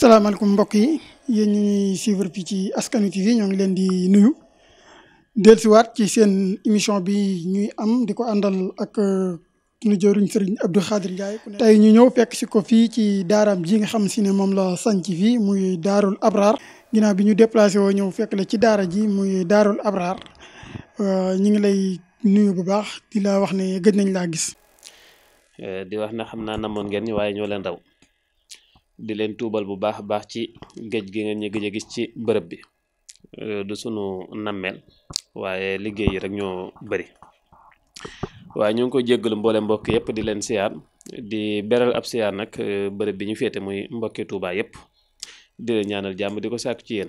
salaamaaleykum mbokk yi yéen ñi ñuy suivre fii ci Askanu TV ñoo ngi leen di nuyu dellusiwaat ci seen émission bi ñuy am di ko àndal ak suñu jëriñ Serigne Abdou Khadir Ndiaye. tey ñu ñëw fekk si ko fii ci daaraam ji nga xam si ne moom la sanc fii muy Daarul Abraar ginnaaw bi ñu déplacé woo ñëw fekk la ci daara ji muy Daarul Abraar ñu ngi lay nuyu bu baax di la wax ne gëj nañ laa gis. di wax na xam naa namoon ngeen ñi waaye ñoo leen raw di leen tuubal bu baax a baax ci géej gi ngeen ñu gëj a gis ci bërëb bi du sunu nammeel waaye liggéey yi rek ñoo bëri waaye ñu ngi koy jéggalu mboole mbokk yëpp di leen siyaar di beral ab siyaar nag bërëb bi ñu féete muy mbokki Tuubaa yëpp di leen ñaanal jàmm di ko sàkku ci yéen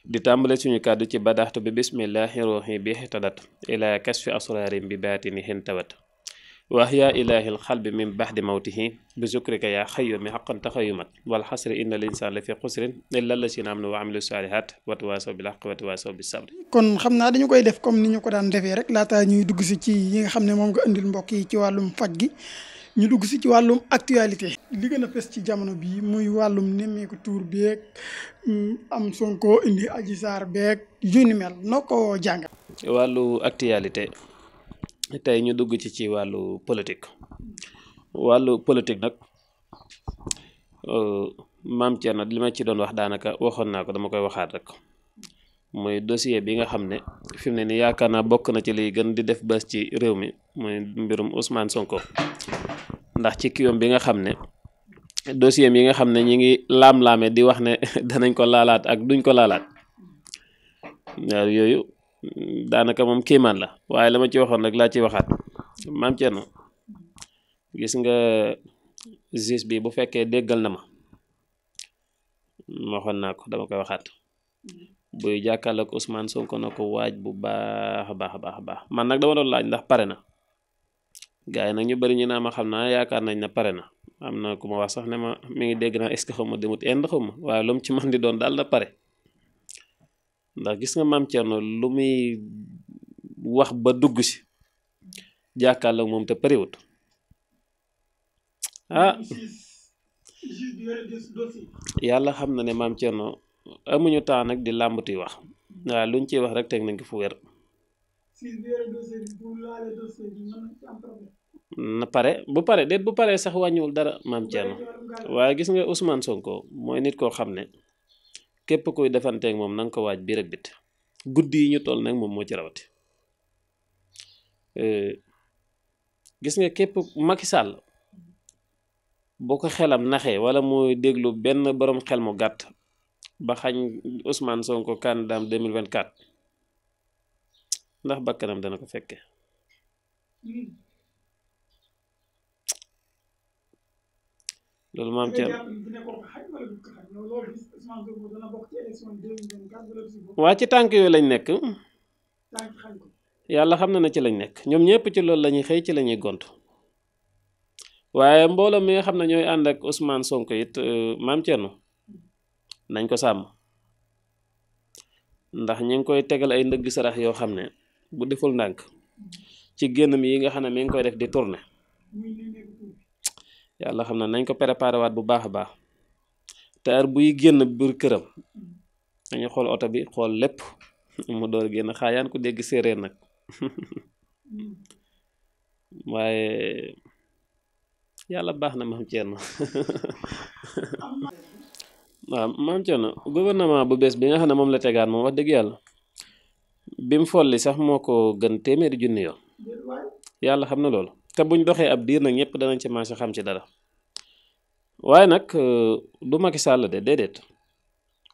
di tàmbale suñu kàddu ci badaxtu bi bismillahi ruuhi bi tadat ila kasfi asrarin bi baatini hen tawat wax yaa ilaahil xalbi min baxdi mawtihi bi zukrika yaa xayu mi xaqan taxayumat wal xasri inna l insaan la fi xusrin illa lasina amanu wa amilu saalihaat wa tawaasaw bil xaqi wa tawaasaw bis sabri. kon xam naa dañu koy def comme ni ñu ko daan defee rek laata ñuy dugg si ci yi nga xam ne moom nga indil mbokk yi ci wàllum faj gi ñu dugg si ci wàllum actualité. li gën a fës ci jamono bii muy wàllum nemmeeku tuur beeg am Sonko indi Adji Sarr beeg yu ni mel noo ko jàng. wàllu actualité. tey ñu dugg ci wàllu politique nag maam Thierno li ma ci doon wax daanaka waxoon naa ko dama koy waxaat rek mooy dossier bi nga xam ne fi mu ne ni yaakaar naa bokk na ci liy gën di def bës ci réew mi mooy mbirum Ousmane Sonko ndax ci kiwam bi nga xam ne dossier bi nga xam ne ñi ngi laam-laame di wax ne danañ ko laalaat ak duñ ko laalaat waaw yooyu daanaka moom kiimaan la waaye la ma ci waxoon rek laa ci waxaat maam Thierno gis nga juge bi bu fekkee déggal na ma waxoon naa ko dama koy waxaat buy jàkkaarloo ak Ousmane Sonko na ko waaj bu baax a baax a baax a baax man nag dama doon laaj ndax pare na gars yi nag ñu bari ñu naa ma xam naa yaakaar nañ ne pare na am na ku ma wax sax ne ma mi ngi dégg naa est-ce que xaw ma demut ind xaw ma waaye lu mu ci man di doon daal na pare ndax gis nga maam Thierno lu muy wax ba dugg si jàkkaarloo moom te pariwut yàlla xam na ne maam Thierno amuñu temps nag di làmbatuy wax waaye luñ ciy wax rek teg nañ ko fu wér na pare bu pare déet bu paree sax wàññiwul dara maam Thierno waaye gis nga Ousmane Sonko mooy nit koo xam ne képp kuy defanteeg moom na nga ko waaj biir ak bit guddi yi ñu toll nag moom moo ci rawati gis nga képp Macky Sall boo ko xelam naxee wala muy déglu benn borom xel mu gàtt ba xañ Ousmane Sonko candidat 2024 ndax bakkanam dana ko fekke loolu maam Thierno waa ci tànk yooyu lañ nekk yàlla xam na ne ci lañ nekk ñoom ñëpp ci loolu lañuy xëy ci lañuy gont waaye mbooloo mi nga xam ne ñooy ànd ak Ousmane Sonko it maam Thierno nañ ko sàmm ndax ñu ngi koy tegal ay ndëgg sarax yoo xam ne bu deful ndànk ci génnam yi nga xam ne mi ngi koy def di tourné yàlla xam na nañ ko préparé waat bu baax a baax te heure buy génn biir këram dañu xool oto bi xool lépp mu door génn xaayaan ku dégg séeréer nag waaye yàlla baax na maam Thierno waaw maam Thierno gouvernement bu bees bi nga xam ne moom la tegaat moom wax dëgg yàlla bi mu folli sax moo ko gën téeméeri junni yoon yàlla xam na loolu te buñ doxee ab diir nag ñëpp danañ ci marché xam ci dara waaye nag du Macky Sall de déedéet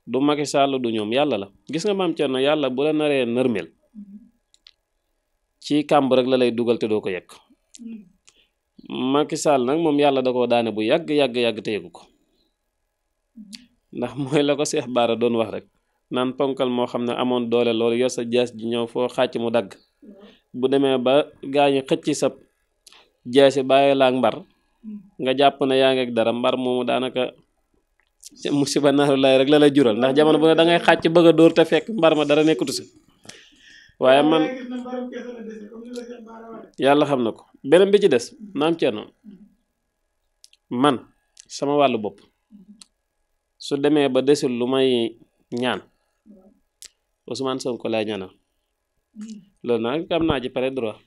du Macky Sall du ñoom yàlla la gis nga maam Thierno yàlla bu la naree nërmeel ci kàmb rek la lay dugal te doo ko yegg Macky Sall nag moom yàlla da koo daane bu yàgg te yeggu ko ndax mooy la ko Cheikh Bara doon wax rek naan ponkal moo xam ne amoon doole loolu yor sa jaas ji ñëw foo xàcc mu dagg bu demee ba gaañu xëcc sa jaasi bàyyi la ak mbar nga jàpp ne yaa ngi ak dara mbar moomu daanaka musiba naaru lay rek la lay jural ndax jamono bu ne da ngay xàcc bëgg a dóor te fekk mbar ma dara nekkutu si waaye man yàlla xam na ko beneen bi ci des maam Thierno man sama wàllu bopp su demee ba desul lu may ñaan Ousmane Sonko lay ñaanal loolu nag am naa ci pare droit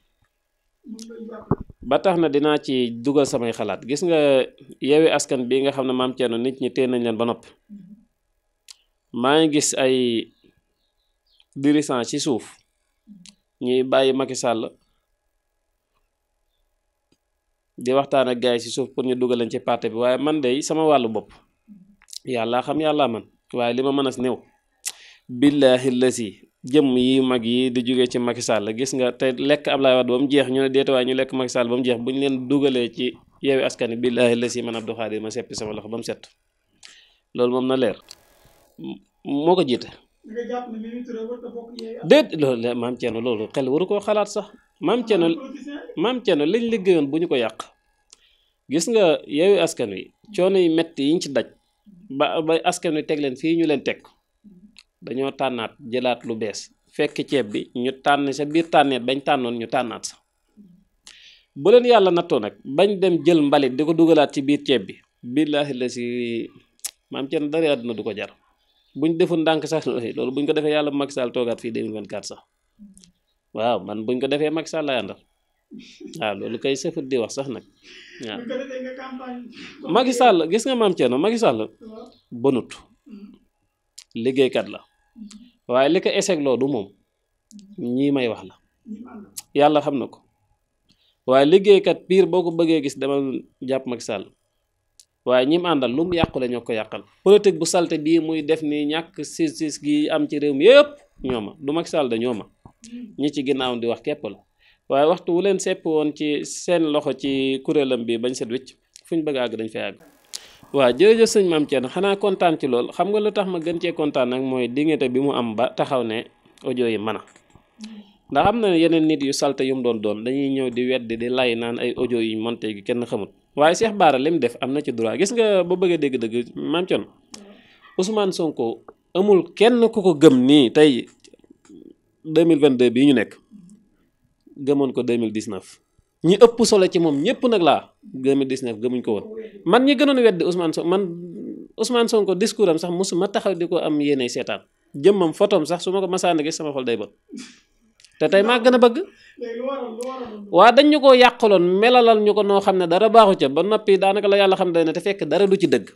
ba tax na dinaa ci dugal samay xalaat gis nga Yewwi Askan bi nga xam ne Mame Thierno nit ñi téye nañ leen ba noppi maa ngi gis ay dirigeants ci suuf ñuy bàyyi Macky Sall di waxtaan ak gars yi ci suuf pour ñu dugal leen ci parti bi waaye man de sama wàllu bopp yàlla xam yàlla man waaye li ma mën a néew billaahi lasi jëm yi mag yi di jógee ci Macky Sall gis nga te lekk Ablaye Wade ba mu jeex ñu ne déeta waaye ñu lekk Macky Sall ba mu jeex bu ñu leen dugalee ci Yewwi Askan Wi billaahi lasi man Abdou Khadir ma seppi sama loxo ba mu set loolu moom na leer moo ko jiite déet loolu Mame Thierno loolu xel waru koo xalaat sax Mame Thierno liñ liggéeyoon bu ñu ko yàq gis nga Yewwi Askan Wi coono yi metti yiñ ci daj ba askan wi teg leen fii ñu leen teg dañoo tànnaat jëlaat lu bees fekk ceeb bi ñu tànn sa biir tànneet bañ tànnoon ñu tànnaat sax bu leen yàlla nattoo nag bañ dem jël mbalit di ko dugalaat ci biir ceeb bi billaahi la si Mame Thierno dara àdduna du ko jar buñ deful ndànk sax loolu buñ ko defee yàlla Macky Sall toogaat fii 2024 sax waaw man buñ ko defee Macky Sall lay àndal waaw loolu kay sëfut di wax sax nag waaw Macky Sall gis nga Mame Thierno Macky Sall bonut liggéeykat la waaye li ko échec loo du moom ñii may wax la yàlla xam na ko waaye liggéeykat pire boo ko bëggee gis demal jàpp Macky Sall waaye ñim àndal lu mu yàqule ñoo ko yàqal politique bu salte bii muy def ni ñàkk siis gi am ci réew mi yëpp ñooma du Macky Sall da ñooma ñi ci ginnaawam di wax képp la waaye waxtu wu leen sepp woon ci seen loxo ci kuréelam bi bañ set wicc fu ñu bëgg àgg dañ fay àgg waaw jërëjëf sëñ Mame Thierno xanaa kontaan ci lool xam nga lu tax ma gën cee kontaan nag mooy diggante bi mu am ba taxaw ne audio yi mën a ndax am na yeneen nit yu salte yu mu doon dañuy ñëw di weddi di lay naan ay audio yi monté gi kenn xamut waaye Cheikh Bara li mu def am na ci droit gis nga ba bëgg a dégg-dëgg Mame Thierno Ousmane Sonko amul kenn ku ko gëm nii tey 2022 bii ñu nekk gëmoon ko 2019 ñi ëpp solo ci moom ñëpp nag laa 2019 gëmuñ ko woon man ñi gënoon weddi Ousmane Sonko discours am sax mosuma taxaw di ko am yéene seetaan jëmmam photom sax su ma ko masaana gis sama xol day bët te tey maa gën a bëgg waa dañ ñu ko yàqaloon melalal ñu ko noo xam ne dara baaxu ca ba noppi daanaka la yàlla xam ne te fekk dara du ci dëgg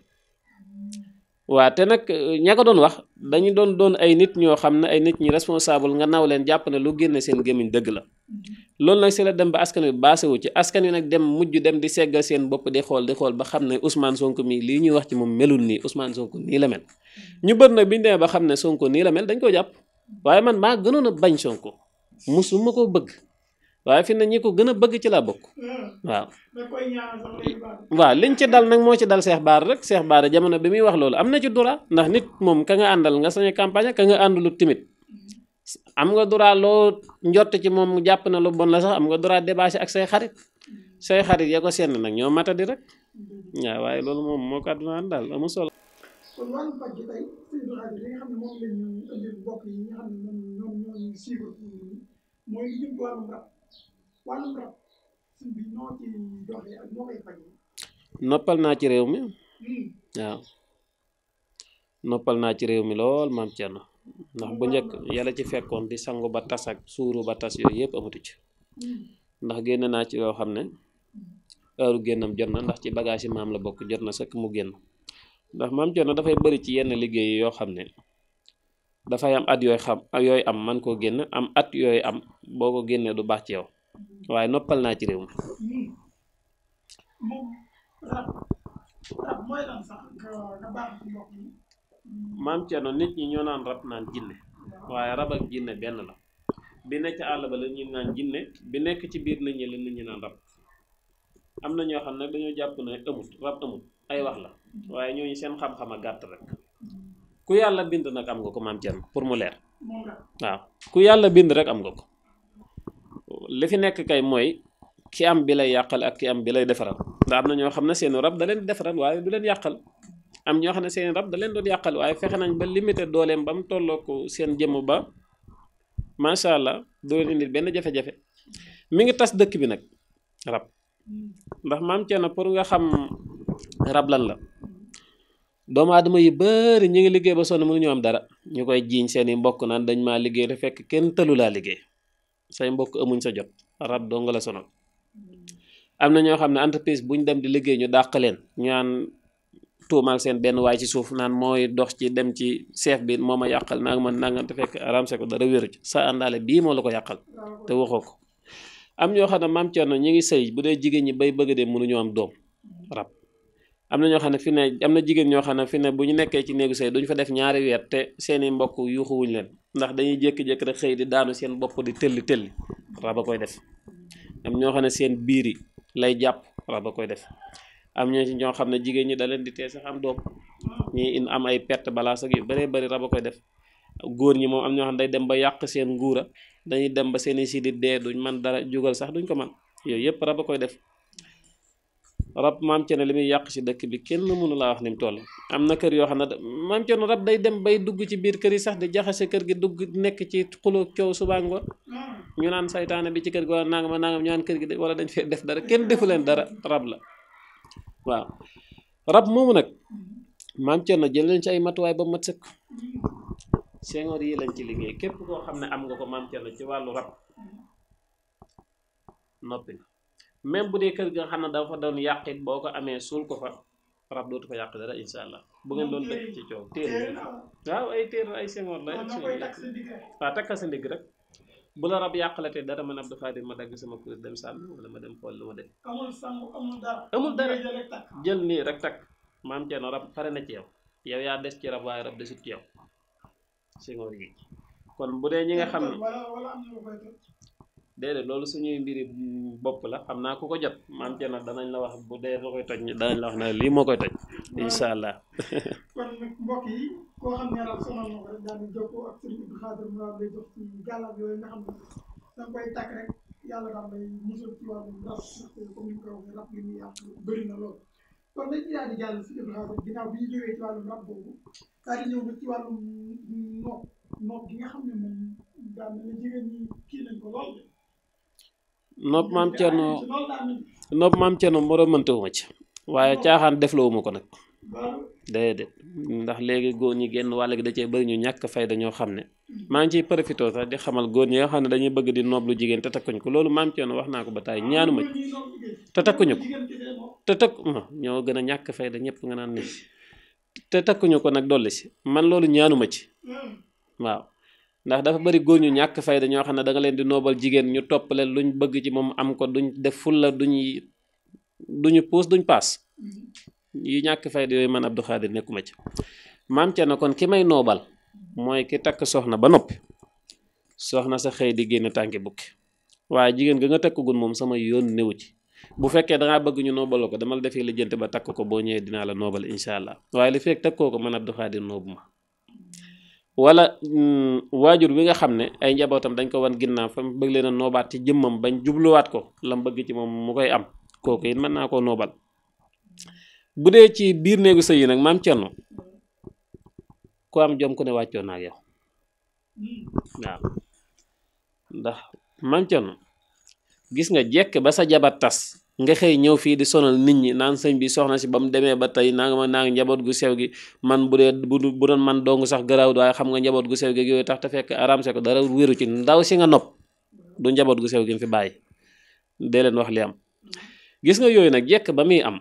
waa te nag ña ko doon wax dañu doon ay nit ñoo xam ne ay nit ñi responsable nga naw leen jàpp ne lu génne seen gémmiñ dëgg la loolu nag si la dem ba askan wi baasewu ci askan wi nag dem mujj dem di seggal seen bopp di xool ba xam ne Ousmane Sonko mii lii ñuy wax ci moom melul nii Ousmane Sonko nii la mel ñu bër nag bi ñu demee ba xam ne Sonko nii la mel dañ ko jàpp waaye man maa gënoon a bañ Sonko musuma ko bëgg waaye fi ne ñi ko gën a bëgg ci laa bokk waaw liñ ci dal nag moo ci dal Cheikh Bara rek Cheikh Bara jamono bi muy wax loolu am na ci droit ndax nit moom ka nga àndal nga sañ campagne ka nga àndulu timit am nga droit loo njott ci moom mu jàpp na lu bon la sax am nga droit débatté ak say xarit ya ko senn nag ñoo matadi rek waaw waaye loolu moom moo ko àdduna daal amul solo. kon wàllum pàcc tey sëñ Abdou Khadre li nga xam ne moom la ñu indil mbokk yi nga xam ne ñoom ñoo suivre mooy li jëm wàllum rab sëñ bi noo ci doxee ak noo koy fajee. noppal naa ci réew mi waaw noppal naa ci réew mi lool Mame Thierno ndax bu njëkk yàlla ci fekkoon di sangu ba tas ak suuru ba tas yooyu yëpp amatu ci ndax génn naa ci yoo xam ne heure génnam jot na ndax ci bagage yi maam la bokk jot na sëkk mu génn ndax Mame Thierno dafay bëri ci yenn liggéey yoo xam ne dafay am at yooyu am man koo génn am at yooyu am boo ko génnee du baax ci yow waaye noppal naa ci réew mi. Mame Thierno nit ñi ñoo naan rab naan jinne waaye rab ak jinne benn la bi nekk ca àll ba la ñuy naan jinne bi nekk ci biir nit ñi la nit ñi naan rab am na ñoo xam ne dañoo jàpp ne amut rab amut ay wax la waaye ñooñu seen xam-xam a gàtt rek ku yàlla bind nag am nga ko Mame Thierno pour mu leer waaw ku yàlla bind rek am nga ko li fi nekk kay mooy ki am bi lay yàqal ak ki am bi lay defaral ndax am na ñoo xam ne seen rab da leen di defaral waaye du leen yàqal am ñoo xam ne seen rab da leen doon yàqal waaye fexe nañ ba limité dooleem ba mu tolloo ko seen jëmm ba macha allah doo leen indil benn jafe-jafe mi ngi tas dëkk bi nag rab ndax Mame Thierno pour nga xam rab lan la doomu aadama yu bari ñi ngi liggéey ba sonn mënuñu am dara ñu koy jiiñ seeni mbokk naan dañ maa liggéey te fekk kenn tëlu laa liggéey say mbokk amuñ sa jot rab doo nga la sonal am na ñoo xam ne entreprise buñ dem di liggéey ñu dàq leen ñu naan tuumaal seen benn waay ci suuf naan mooy dox ci dem ci chef bi moo ma yàqal naa man nangam te fekk ramse ko dara wéru ci sa àndaale bii moo la ko yàqal te waxoo ko am ñoo xam ne maam Thierno ñi ngi sëy bu dee jigéen ñi bay bëgg de mënuñoo am doom rab am na ñoo xam ne fi ne am na jigéen ñoo xam ne fi ne bu ñu nekkee ci néegu sëy duñ fa def ñaari weer te seeni mbokk yuuxuwuñ leen ndax dañuy jékki-jékki rek xëy di daanu seen bopp di tëlli rab a koy def am ñoo xam ne seen biir yi lay jàpp rab a koy def am ñoo xam ne jigéen ñi da leen di tee sax am doom ñi am ay perte balaa sax yu bëree bëri rab a koy def góor ñi moom am ñoo xam ne day dem ba yàq seen nguura dañuy dem ba seeni si di dee duñ man dara jugal sax duñ ko man yooyu yëpp rab a koy def rab maam Thierno li muy yàq si dëkk bi kenn mënu laa wax ni mu toll am na kër yoo xam ne maam Thierno rab day dem bay dugg ci biir kër yi sax di jaxase kër gi dugg nekk ci xuloo coow suba ngoon ñu naan saytaane bi ci kër gi wala nangam nangam ñu naan kër gi wala dañ fee def dara kenn defu leen dara rab la waaw rab moomu nag maam Thierno jël leen ci ay matuwaay ba mat sëkk Senghor yi lañ ci liggéey képp koo xam ne am nga ko maam Thierno ci wàllu rab noppi na même bu dee kër gi nga xam ne dafa doon yàqit boo ko amee suul ko fa rab dootu fa yàq dara incha allah bu ngeen doon dëkk ci coow téere waaw ay téere ay Senghor la ak suñu lekk waaw takkal sa ndigg rek bu la rab yàqalatee dara man Abdou Khadir ma dagg sama kuréel dem sànni wala ma dem xool lu ma def amul dara jël nii rek takk maam Thierno rab pare na ci yow yow yaa des ci rab waaye rab desut ci yow Senghor yi kon bu dee ñi nga xam ne déedéet loolu suñuy mbiri bopp la xam naa ku ko jot maam Thierno danañ la wax bu dee koy toj danañ la wax ne lii moo koy toj incha allah. kon mbokk yi koo xam ne rab sonal na ko rek daal di jokkoo ak Serigne Abdou Khadir mu lay jox ci gàllankoor yooyu nga xam ne da nga koy takk rek yàlla daal lay musal ci wàllum rab comme ni ko waxee rab li muy yàq bëri na lool. kon dañ ci daal di jàll si Abdou Khadir ginnaaw bi ñu jógee ci wàllum rab boobu daal di ñëw ba ci wàllum nopp gi nga xam ne moom daal na jigéen ñi kii nañ ko lool. nopp maam Thierno moromantewuma ci waaye caaxaan deflawuma ko nag déedéet ndax léegi góor ñi genn wàll gi da cee bëri ñu ñàkk fayda ñoo xam ne maa ngi ciy profité sax di xamal góor ñi nga xam ne dañuy bëgg di noob lu jigéen te takkuñ ko loolu maam Thierno wax naa ko ba taay ñaanuma ci te takkuñu ko te ñoo gën a ñàkk fayda ñëpp nga naan ni te takkuñu ko nag dolli si man loolu ñaanuma ci waaw ndax dafa bari góor ñu ñàkk fayda ñoo xam ne da nga leen di noobal jigéen ñu topp leen luñ bëgg ci moom am ko duñ def fulla duñu puus duñ paas yi ñàkk fayda yooyu man Abdou Khadir nekkuma ci maam Thierno kon ki may noobal mooy ki takk soxna ba noppi soxna sa xëy di génn tànki bukki waaye jigéen ga nga takkagul moom sama yoon newu ci bu fekkee dangaa bëgg ñu noobaloo ko dama la defee lijjanti ba takk ko boo ñëwee dinaa la noobal incha allah waaye li fekk takkoo ko man Abdou Khadir noobu ma wala waajur bi nga xam ne ay njabootam dañ ko wan ginnaaw fa bëgg leen a noobaat ci jëmmam bañ jubluwaat ko lam bëgg ci moom mu koy am kooku it mën naa koo noobal bu dee ci biir néegu sëy yi nag maam Thierno ku am jom ku ne wàccoo naa ak yow waaw ndax maam Thierno gis nga jekk ba sa jabar tas nga xëy ñëw fii di sonal nit ñi naan sëñ bi soxna si ba mu demee ba tey naa nga njaboot gu sew gi man bu dee bu doon man dong sax garaawut waaye xam nga njaboot gu sew gi yooyu tax te fekk aramse ko dara wéru ci ndaw si nga nopp du njaboot gu sew gi fi bàyyi dee leen wax li am gis nga yooyu nag jekk ba muy am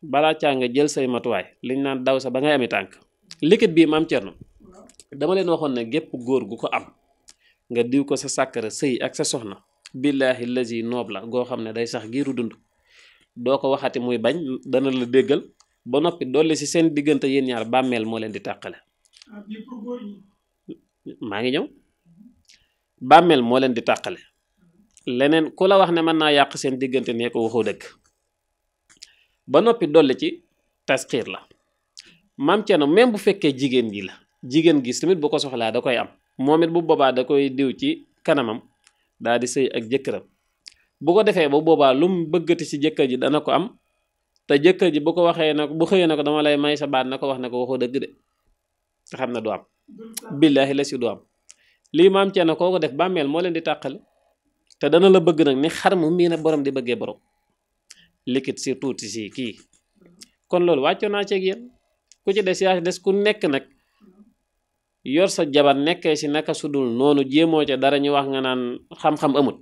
balaa caa nga jël say matuwaay liñ naan daw sa ba ngay ami tànk liquide bii maam Thierno dama leen waxoon ne gépp góor gu ko am nga diw ko sa sàkkara sëy ak sa soxna billaahi lazi noob la goo xam ne day sax giiru dund doo ko waxati muy bañ dana la déggal ba noppi dolli si seen diggante yéen ñaar bàmmeel moo leen di tàqale maa ngi ñëw bàmmeel moo leen di tàqale leneen ku la wax ne mën naa yàq seen diggante nee ko waxoo dëgg ba noppi dolli ci tasxiir la maam Thierno même bu fekkee jigéen gi la jigéen gis tamit bu ko soxlaa da koy am moom it bu boobaa da koy diw ci kanamam daal di sëy ak jëkkëram bu ko defee ba boobaa lu mu bëggati ci jëkkër ji dana ko am te jëkkër ji bu ko waxee na bu xëyee na ko dama lay may sa baat na ko wax ne ko waxoo dëgg de te xam ne du am billaahi la si du am lii maam Thierno koo ko def bàmmeel moo leen di tàqale te dana la bëgg nag ni xar mu mii na borom di bëggee borom liquide surtout si kii kon loolu wàccoo naa ceeg yéen ku ci des yaa ci des ku nekk nag yor sa jabar nekkee si naka sudul noonu jéemoo ca dara ñu wax nga naan xam-xam amut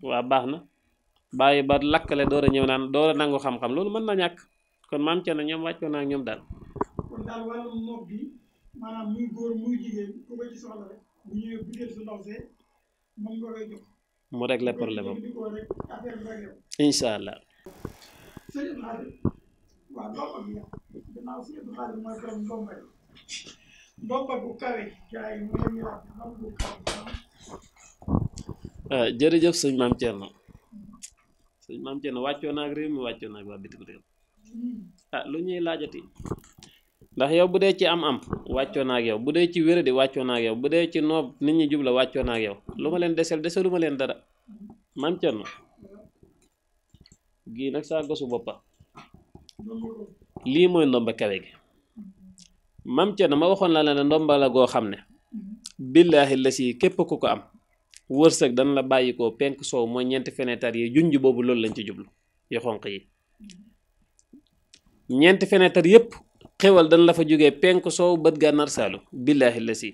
waa baax na bàyyi ba lakkale door a ñëw naan door a nangu xam-xam loolu mën na ñàkk kon maam Thierno ñoom wàccoo naa ak ñoom daal. kon daal wàllum nopp bi maanaam muy góor muy jigéen ku ko ci soxla rek bu ñëwee bu dee su ndaw see moom nga koy jox. mu régler problème am di ko rek affaire bi rek. incha allah. sëñ Xaadim waaw ndomba bi gannaaw sëñ Xaadim mooy borom ndomba yi ndomba bu kawe gars yi mu ngi wax ndomba bu kawe. jërëjëf sëñ maam Thierno sëñ maam Thierno wàccoo naa ak réew mi wàccoo naa ak waa bitim réew lu ñuy laajati ndax yow bu dee ci am-am wàccoo naa ak yow bu dee ci wéradi wàccoo naa ak yow bu dee ci noob nit ñi jubla wàccoo naa ak yow lu ma leen deselu ma leen dara maam Thierno gii nag saa gosu boppa lii mooy ndomba kawe gi maam Thierno ma waxoon la ne ndomba la goo xam ne billaahi la si képp ku ko am wërsëg dana la bàyyi ko penk soow mooy ñeenti fenêtre yi junj boobu loolu lañ ci jublu yu xonq yi ñeenti fenêtre yépp xewal dana la fa jógee penk soow bët gànnaar saalu billaahi la si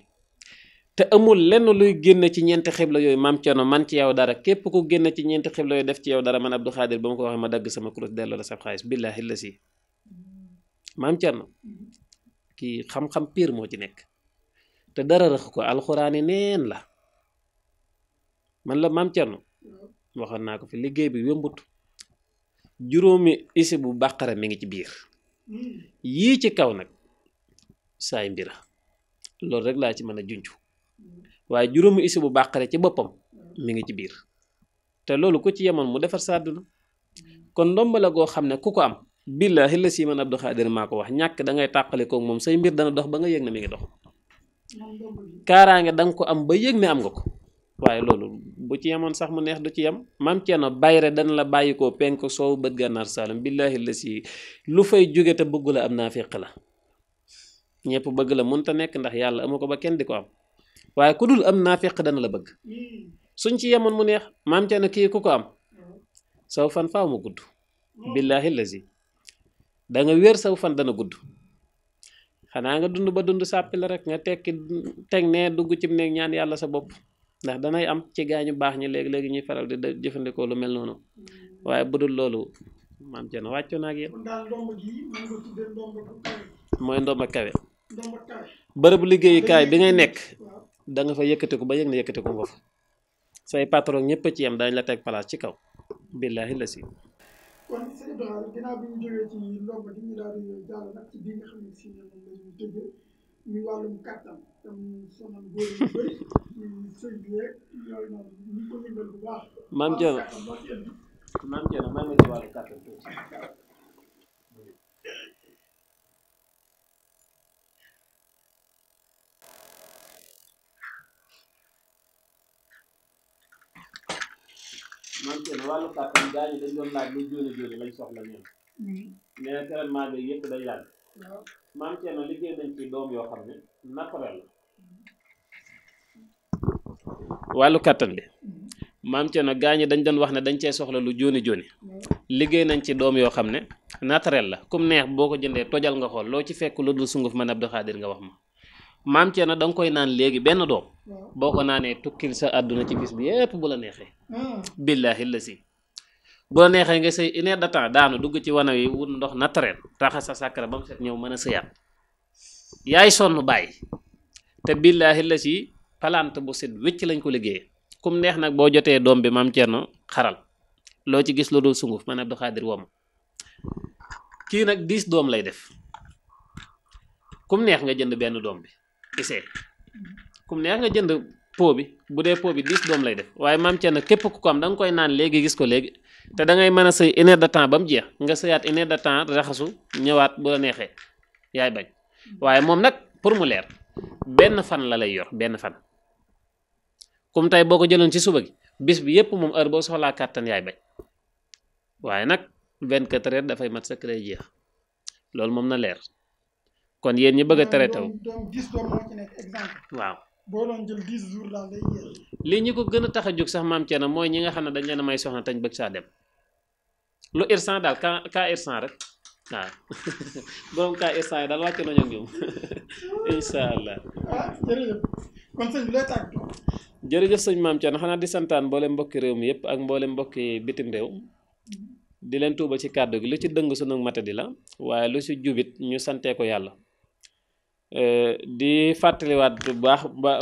te amul lenn luy génn ci ñeenti xibla yooyu maam Thierno man ci yow dara képp ku génn ci ñeenti xibla yooyu def ci yow dara man Abdou Khadir ba ma ko waxee ma dagg sama kurus delloo la sa xaalis billaahi la si maam Thierno kii xam-xam piir moo ci nekk te dara rëx ko alxuraani neen la man la maam Thierno waxoon naa ko fi liggéey bi yombut juróomi isi bu bàqara mi ngi ci biir yii ci kaw nag saay mbira loolu rek laa ci mën a junj waaye juróomi isi bu bàqare ci boppam mi ngi ci biir te loolu ku ci yemoon mu defar sa àdduna kon ndomba la goo xam ne ku ko am billaahi la si man Abdou Khadir maa ko wax ñàkk da ngay tàqale koog moom say mbir dana dox ba nga yëg ne mi ngi dox kaaraange da nga ko am ba yëg ne am nga ko waaye loolu bu ci yemoon sax mu neex du ci yem maam Thierno bayre dana la bàyyi ko penk soow bët gànnaar saalum billaahi la si lu fay jóge te bëggu la am naa féq la ñëpp bëgg la mënta nekk ndax yàlla amu ko ba kenn di ko am waaye ku dul am naa féq dana la bëgg suñ ci yemoon mu neex maam Thierno kii ku ko am saw fan faaw mu gudd billaahi la si da nga wér saw fan dana gudd xanaa nga dund ba dund sàppi la rek nga tekki teg ne dugg ci néeg ñaan yàlla sa bopp ndax danay am ci gaañu baax ñi léegi-léegi ñuy faral di jëfandikoo lu mel noonu waaye bu dul loolu maam Thierno wàccoo naa ak yéen mooy ndomba kawe bërëbu liggéeyukaay bi ngay nekk da nga fa yëkkatiku ba yëg na yëkkatiku nga fa say patron ñëpp ci yem dañ la teg place ci kaw billaahi la si kon sëñ Ibrahima ginnaaw bi ñu jógee ci ndomba gi ñu daal di jàll nag ci bii nga xam ne si ne moom la ñu tëjee muy wàllum kàttan tam sonal góor yu bëri ñu sëñ bi rek yooyu noonu ñu ko yëngal bu baax. maam Thierno maa ngi ci wàllu kàttan tuuti. maam Thierno wàllu kàttan gaa ñi dañ doon laaj lu jóoni lañ soxla ñun. nee na traitement bi yëpp day yàgg. maam Thierno liggéey nañ ci doom yoo xam ne naturel la. wàllu kàttan bi maam Thierno gaa ñi dañ doon wax ne dañ cee soxla lu jóoni liggéey nañ ci doom yoo xam ne naturel la kum neex boo ko jëndee tojal nga xool loo ci fekk lu dul sunguf man Abdou Khadir nga wax ma maam Thierno da nga koy naan léegi benn doom boo ko naanee tukkil sa àdduna ci bis bi yépp bu la neexee billaahi la si bu la neexee nga sëy 1 heure de temps daanu dugg ci wana wi wut ndox naturel raxas sa sàkkara ba mu set ñëw mën a sëyaat yaay sonn bàyyi te billaahi la si palante bu set wécc lañ ko liggéeyee kum neex nag boo jotee doom bi maam Thierno xaral loo ci gis lu dul sunguf man Abdou Khadir wom kii nag 10 doom lay def kum neex nga jënd benn doom bi isee kum neex nga jënd pot bi bu dee pot bi 10 doom lay def waaye maam Thierno képp ku ko am da nga koy naan léegi gis ko léegi te da ngay mën a sëy 1 heure de temps ba mu jeex nga sëyaat 1 heure de temps raxasu ñëwaat bu la neexee yaay bañ waaye moom nag pour mu leer benn fan la lay yor benn fan comme tey boo ko jëloon ci suba gi bis bi yépp moom heure boo soxlaa kàttan yaay bañ waaye nag 24 heures dafay mat sa lay jeex loolu moom na leer kon yéen ñi bëgg a traité wu waaw boo doon jël 10 jours daal day jeex. lii ñi ko gën a tax a jóg sax maam Thierno mooy ñi nga xam ne dañ leen a may soxna tañ bëgg saa dem lu irsan daal ka irsan rek waaw borom kaa instant yi daal wàcc nañu ak ñoom incha allah. jërëjëf kon sëñ bi lay tàgg. jërëjëf sëñ Maam Thierno xanaa di santaan mboolem mbokki réew mi yëpp ak mboolem mbokki bitim réew di leen tuubal ci kàddu gi lu ci dëng sunu matadi la waaye lu ci jubit ñu santee ko yàlla di fàttaliwaat bu baax ba